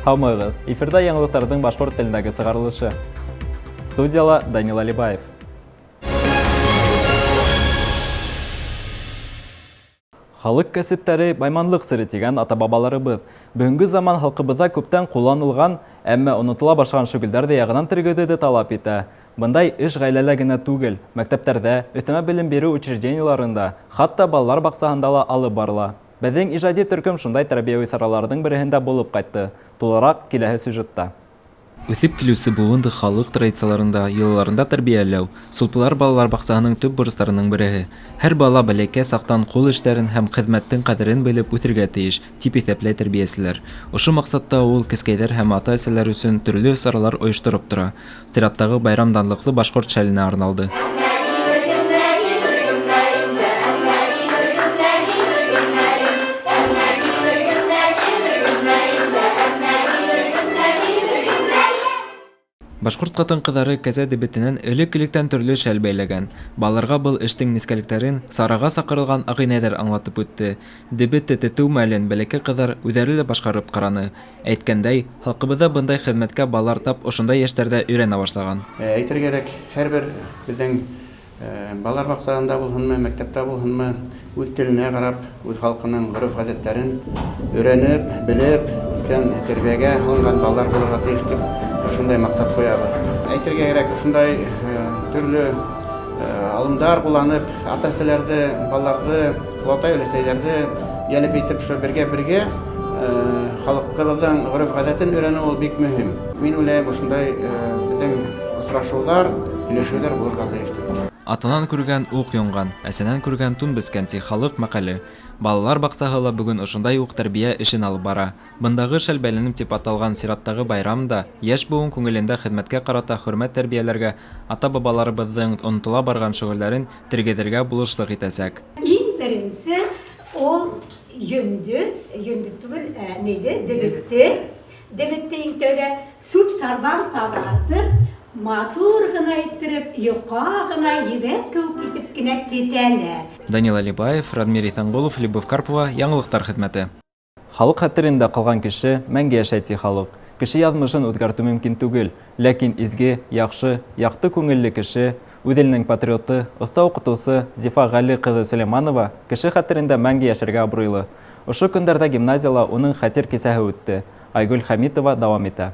Һаумыһығыҙ! Эфирҙа яңылыҡтарҙың башҡорт телендәге сығарылышы. Студияла Данил Алибаев. Халыҡ кәсептәре байманлыҡ сере тигән ата-бабаларыбыҙ. Бөгөнгө заман халҡыбыҙҙа күптән ҡулланылған, әммә онотола башлаған шөгөлдәр дә яңынан тергеҙеүҙе талап итә. Бындай эш ғаиләлә генә түгел, мәктәптәрҙә, өҫтәмә белем биреү учреждениеларында, хатта балалар баҡсаһында ла алып барыла. Беҙҙең ижади төркөм шундай тәрбиәүи сараларҙың береһендә булып ҡайтты. Тулыраҡ, киләһе сюжетта. Үҫеп килеүсе быуынды халыҡ традицияларында, йолаларында тәрбиәләү, Сулпылар балалар баҡсаһының төп бурыстарының береһе. Һәр бала бәләкәй саҡтан ҡул эштәрен һәм хеҙмәттең ҡәҙерен белеп үҫергә тейеш, тип иҫәпләй тәрбиәселәр. Ошо маҡсатта ул кескәйҙәр һәм ата-әсәләр өсөн төрлө саралар ойоштороп тора. Сираттағы байрам данлыҡлы башҡорт шәленә арналды. Башҡорт ҡатын-ҡыҙҙары кәзә дебетенән элек-электән төрлө шәл бәйләгән. Балаларға был эштең нескәлектәрен сараға саҡырылған ағинәйҙәр аңлатып үтте. Дебетте тетеү мәлен бәләкәй ҡыҙҙар үҙҙәре лә башҡарып ҡараны. Әйткәндәй, халҡыбыҙҙа бындай хеҙмәткә балалар тап ошондай йәштәрҙә өйрәнә башлаған. Әйтергә кәрәк, һәрбер безнең балалар бакчасында булһынмы, мәктәптә булһынмы, үз теленә карап, үз халкының гореф-гадәтләрен өйрәнеп, белеп үскән, тәрбиягә алынган балалар булырга тиеш дип шундай максат куябыз. Әйтергә кәрәк, шундай төрле алымдар кулланып, ата-әсәләрде, балаларны, олатай-өләсәйләрҙе йәлеп итеп, шул бергә-бергә халыҡыбыҙҙың ғөрөф-ғәҙәтен өйрәнеү ул бик мөһим. Мин уйлайым, ошондай беҙҙең осрашыуҙар, һөйләшеүҙәр булырға тейеш тип. Атанан күргән уҡ юнған, әсәнән күргән тун бескән, ти халыҡ мәҡәле. Балалар баҡсаһы ла бөгөн ошондай уҡ тәрбиә эшен алып бара. Бындағы Шәл бәйләнем дип аталған сираттағы байрам да йәш быуын күңелендә хеҙмәткә ҡарата хөрмәт тәрбиәләргә, ата-бабаларыбыҙҙың онотола барған шөгөлдәрен тергеҙергә булышлыҡ итәсәк. Иң беренсе ул йөндө, йөндө түгел, ә нейде, дебетте, дебетте иң тәүҙә сүп-сарҙан таҙартып, матур ғына иттереп, йоҡа ғына, ебәк кеүек итеп кенә тетәләр. Данил Алибаев, Радмир Иҫәнғолов, Любовь Карпова, Яңылыҡтар хеҙмәте. Халыҡ хәтерендә ҡалған кеше мәңге йәшәй, ти халыҡ. Кеше яҙмышын үҙгәртү мөмкин түгел, ләкин изге, яҡшы, яҡты күңелле кеше, үҙ иленең патриоты, оҫта уҡытыусы Зифа Ғәле ҡыҙы Сөләйманова кеше хәтерендә мәңге йәшәргә абруйлы. Ошо көндәрҙә гимназияла уның хәтер кисәһе үтте. Айгөл Хәмитова дауам итә.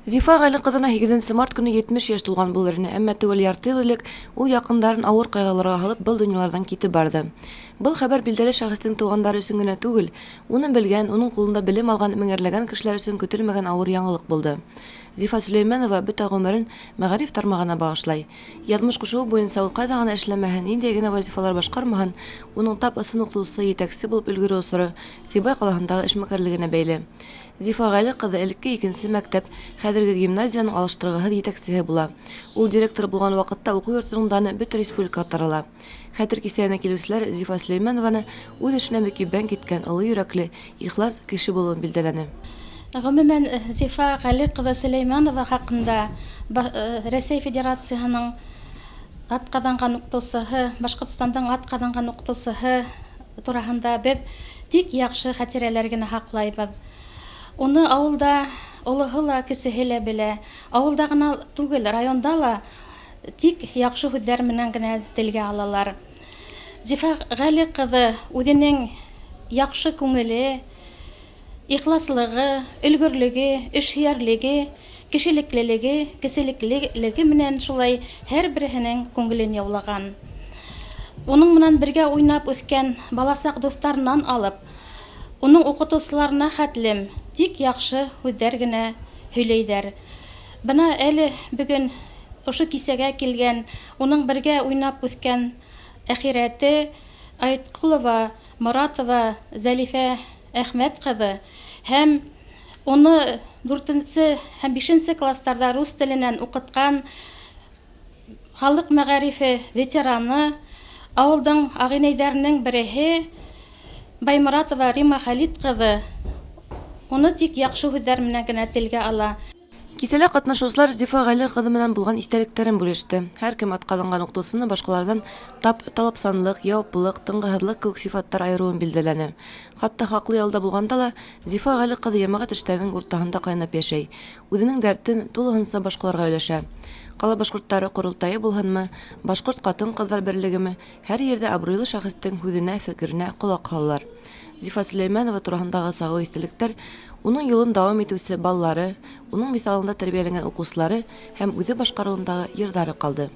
Зифа Гали кызына һигеҙенсе март көнө 70 йәш тулган булыр ине, әмма төгәл ярты йыл элек ул якыннарын авыр кайгыларга һалып был дөньялардан китеп барды. Был хәбәр билдәле шәхестең туганнары өчен генә түгел, уны белгән, уның кулында белем алган меңәрләгән кешеләр өчен көтелмәгән авыр яңалык булды. Зифа Сөләймәнова бөтә гомерен мәгариф тармагына багышлай. Язмыш кушуы буенча ул кайда гына эшләмәһен, ниндәй генә вазифалар башкармаһын, уның тап ысын укытучы, җитәкче булып өлгерү осоры Сибай калаһындагы эшмәкәрлегенә бәйле. Зифа Гали кызы элекке икенче мәктәп, хәзерге гимназиянең алыштыргыһыз җитәкчеһе була. Ул директор булган вакытта уку йортының даны бөтә республикага тарала. Хәтер кисәгенә килүчеләр Зифа Сөләймәнованы үз эшенә мөкиббән киткән олы йөрәкле, ихлас кеше булуын билдәләне. Гомумән, Зифа Гали кызы Сөләйманова хакында Рәсәй Федерацияһының атказанган укытучыһы, Башкортстандың атказанган укытучыһы тураһында беҙ тик яҡшы хәтирәләр генә һаҡлайбыҙ. Уны ауылда олоһо ла, кесеһе лә белә. Ауылда ғына түгел, районда ла тик яҡшы һүҙҙәр менән генә телгә алалар. Зифа Ғәли ҡыҙы үҙенең яҡшы күңеле, Ихласлыгы, өлгерлеге, эшһөярлеге, кешелеклелеге, кеселеклелеге менән шулай һәрбереһенең күңелен яулаган. Уның менән бергә уйнап үҫкән баласак дуҫтарынан алып, уның укытучыларына хәтлем тик яхшы һүҙҙәр генә һөйләйҙәр. Бына әле бөгөн ошо кисәгә килгән, уның бергә уйнап үҫкән әхирәте Айткулова Моратова Зәлифә Әхмәт кызы һәм уны дүртенче һәм бишенче классларда рус теленнән укыткан халык мәгарифе ветераны, авылдың агыйнәйҙәренең береһе Байморатова Рима Хәлит кызы уны тик яхшы һүҙҙәр менән генә телгә ала. Кисәлә катнашучылар Зифа Гали кызы менән булган истәлекләрен бүлеште. Һәркем атказанган укытучыны башкалардан тап, талапчанлык, яваплылык, тынгыһызлык кебек сыйфатлар аеруын билдәләне. Хатта хаклы ялда булганда ла Зифа Гали кызы җәмәгать эшләренең уртаһында кайнап яшәй, үзенең дәртен тулыһынча башкаларга өләшә. Кала башкортлары корылтае булһынмы, башкорт катын-кызлар берлегеме, һәр йирдә абруйлы шәхестең һүзенә, фекеренә колак һалалар. Зифа Сөләймәнова тураһындагы сагу истәлектәр уның юлын дәвам итүче балалары, уның миҫалында тәрбияләнгән укыусылары һәм үзе башкаруындагы йырдары калды.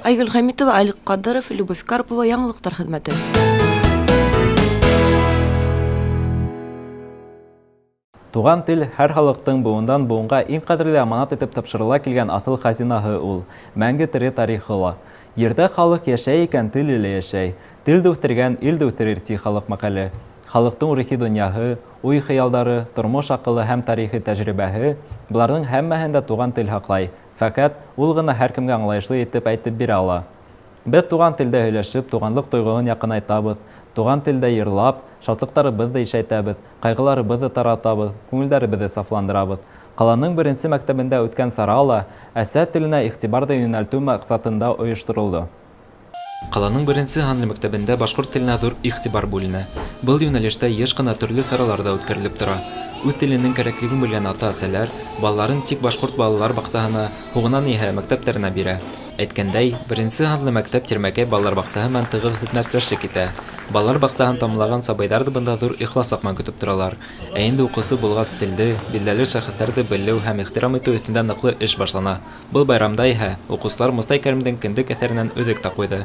Айгөл Хәмитова, Алик Кадыров, Любовь Карпова, Яңалыктар хезмәте. Туган тел һәр халыктың буындан буынга иң кадерле аманат итеп тапшырыла килгән асыл хазинаһы ул, мәңге тере тарихы ла. Ердә халык яшәй икән, теле лә яшәй. Тел дә үстергән, ил дә үстерер, ти халык мәкале. Халыктың рухи дөньяһы, уй-хыялдары, тормыш акылы һәм тарихи тәҗрибәһе, боларның һәммәһен дә туган тел һаклай. Фәкать ул гына һәркемгә аңлаешлы итеп әйтеп бирә ала. Без туган телдә һөйләшеп, туганлык тойгыһын якынайтабыз, туган телдә йырлап, шатлыктарыбыз да ишәйтәбез, кайгыларыбыз да таратабыз, күңелдәребез дә сафландырабыз. Каланың беренче мәктәбендә үткән сара ла әсә теленә игътибар да юнәлтү максатында оештырылды. Каланың беренче һанлы мәктәбендә башкорт теленә зур игътибар бүленә. Был юнәлештә еш кына төрле саралар да үткәрелеп тора. Үз теленең кәрәклеген белгән ата-әсәләр балаларын тик башкорт балалар баксаһына, һуңынан иһә мәктәптәренә бирә. Әйткәндәй, беренче һанлы мәктәп Тирмәкәй балалар баксаһы мән тыгыз хезмәттәшлек итә. Балалар баксаһын тамамлаган сабыйдар да бында зур ихласлык мән көтеп торалар. Ә инде укысы булгас телде, билдәле шәхесләрде белү һәм ихтирам итү өстендә ныклы эш башлана. Был байрамда иһә укусылар Мостай Кәримдең Кендек әҫәренән өҙөк тә ҡуйҙы.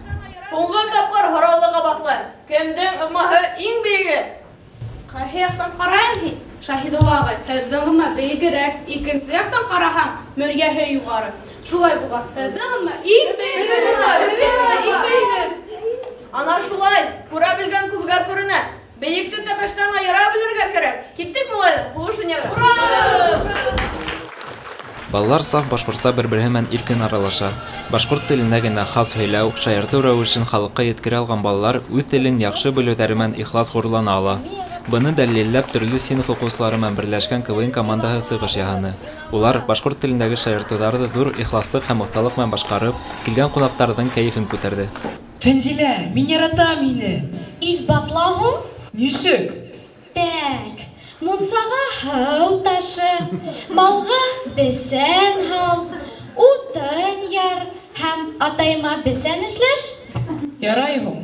Һуңғы тапҡыр һорауҙы ҡабатлайым, кемдең ымаһы иң бейеге? Ҡайһы яҡтан ҡараһаң һин, Шаһидулла ағай, һеҙҙең ымма бейегерәк, икенсе яҡтан ҡараһаң, мөрйәһе юғары. Шулай булғас, һеҙҙең ымма иң бейеге! Һеҙҙең ымма, һеҙҙең ымма иң бейеге! Ана шулай, күрә белгән күҙгә күренә. Бейекте тәпәштән аера белергә кәрәк. Киттек малайлар, һуғыш уйнарға. Ура! Балалар саф башкортса бер-береһе менән иркен аралаша. Башкорт теленә генә хас һөйләү, шаяртыу рәүешен халыкка еткерә алган балалар үҙ телен яҡшы белеүҙәре менән ихлас ғорурлана ала. Быны дәлилләп төрлө синыф уҡыусылары менән берләшкән КВН командаһы сығыш яһаны. Улар башҡорт телендәге шаяртыуҙарҙы ҙур ихласлыҡ һәм оҫталыҡ менән башҡарып, килгән ҡунаҡтарҙың кәйефен күтәрҙе. Фәнзилә, мин яратам һине. Иҫбатла һуң? Нисек? Тәк, мунсаға һыу ташы, малға бесән һал, утын яр һәм атайыма бесән эшләш. Ярай һуң.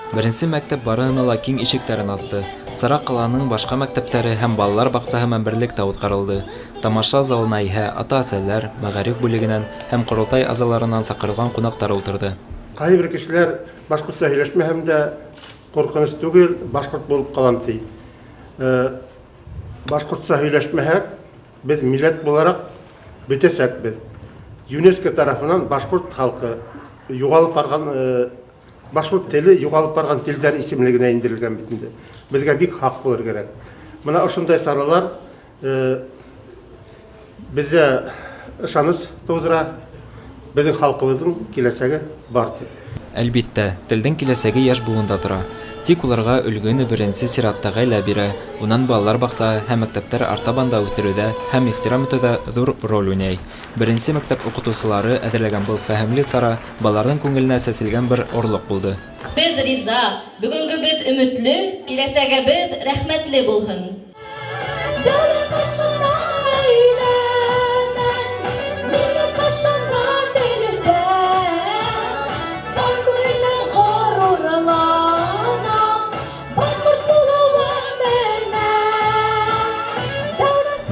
Беренсе мәктәп барыһына ла киң ишектәрен асты. Сара ҡаланың башҡа мәктәптәре һәм балалар баҡсаһы менән берлектә уҙғарылды. Тамаша залына иһә ата-әсәләр, мәғариф бүлегенән һәм ҡоролтай ағзаларынан саҡырылған ҡунаҡтар ултырҙы. Ҡайһы бер кешеләр башҡортса һөйләшмәһәм дә ҡурҡыныс түгел, башҡорт булып ҡалам ти. Башҡортса һөйләшмәһәк, беҙ милләт булараҡ бөтәсәкбеҙ. ЮНЕСКО тарафынан башҡорт халҡы юғалып барған башҡорт теле юғалып барған телдәр исемлегенә индерелгән бит инде. Беҙгә бик һаҡ булыр кәрәк. Бына ошондай саралар беҙҙә ышаныс тыуҙыра, беҙҙең халҡыбыҙҙың киләсәге бар тип. Әлбиттә, телдең киләсәге йәш быуында тора. Тик уларға өлгөнө беренсе сиратта ғаилә бирә, унан балалар баҡсаһы һәм мәктәптәр артабан да үҫтереүҙә һәм ихтирам итеүҙә ҙур роль уйнай. Беренсе мәктәп уҡытыусылары әҙерләгән был фәһемле сара балаларҙың күңеленә сәселгән бер орлоҡ булды. Беҙ риза, бөгөнгөбөҙ өмөтлө, киләсәгебеҙ рәхмәтле булһын.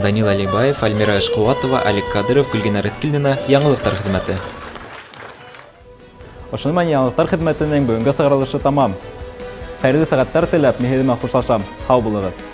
Данил Алибаев, Альмира Эшҡыуатова, Алик Кадыров, Гөлгенә Рыҫкилдина, Яңылыҡтар хеҙмәте. Ошоно менән Яңылыҡтар хеҙмәтенең бөгөнгө сығарылышы тамам. Хәйерле сәғәттәр теләп, мин һеҙҙең менән хушлашам. Һау булығыҙ!